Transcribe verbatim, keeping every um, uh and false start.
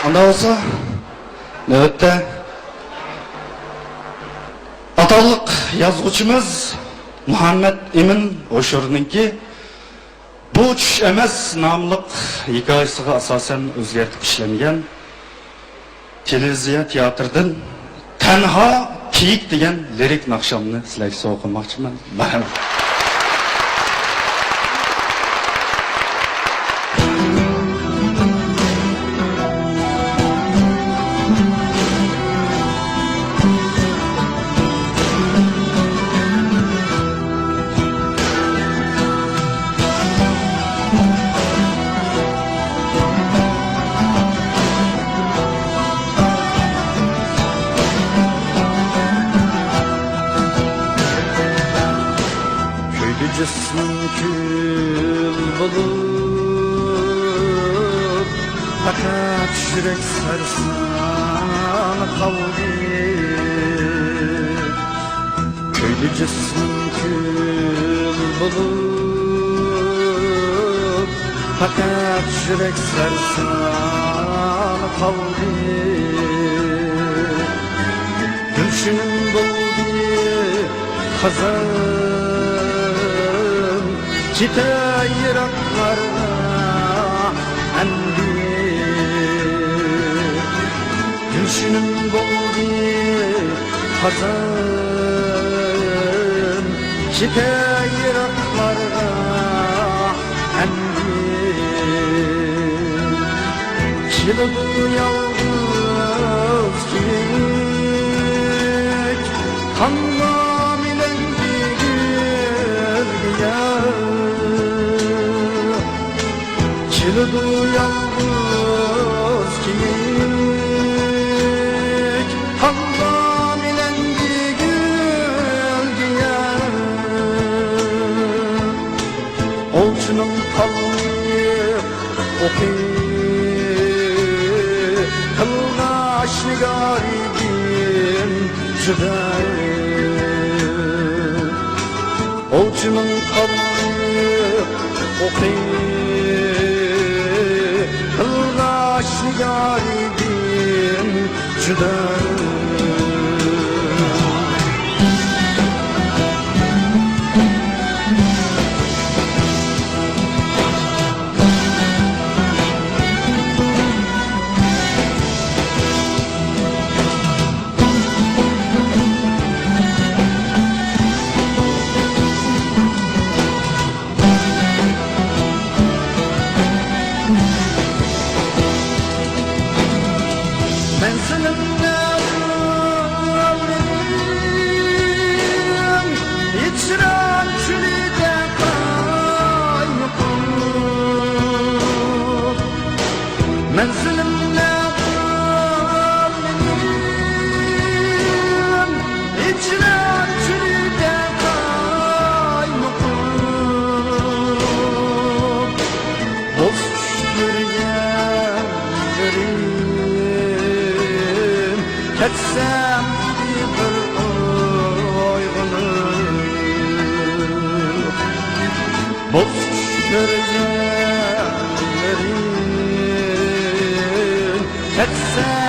ئاندا بولسا، نۆۋەتتە ئاتاقلىق يازغۇچىمىز مۇھەممەت ئىمىن ھوشۇرنىڭكى بۇ چۈش ئەمەس ناملىق ھېكايىسىغا ئاساسەن ئۆزگەرتىپ ئىشلەنگەن تېلېۋىزىيە تىياتىرىدىن تەنھا كېيىك دېگەن لىرىك ناخشامنى سىلەرگە سوۋغا قىلماقچىمەن. مەرھەمەت. كۆيدى جىسمىم كۈل بولۇپ، پەقەت يۈرەك سەرسان قالدى. كۆيدى جىسمىم كۈل بولۇپ، پەقەت يۈرەك سەرسان قالدى. گۈلشىنىم بولدى خازان، كېتەي يىراقلارغا ئەمدى. گۈلشىنىم بولدى خازان، كېتەي يىراقلارغا ئەمدى. كېلىدۇ يالغۇز كېيىك، قانغا مىلەندى گۈلگە يار. كېلىدۇ يالغۇز كېيىك، قانغا مىلەندى گۈلگە يار. ئوۋچىنىڭ تاللىق ئوقى، قىلغاچ نىگارىدىن جۇدا. ئوۋچىنىڭ تاللىق ئوقى، قىلغاچ نىگارىدىن جۇدا. مەنزىلىم نەزىرىم ھىجران چۆلىدە قايمۇقۇپ. مەنزىلىم نەزىرىم ھىجران چۆلىدە قايمۇقۇپ. بوز چۈش كۆرگەنلىرىم، كەتسەم بىر ئويغىنىپ. بوز چۈش كۆرگەنلىرىم، كەتسەم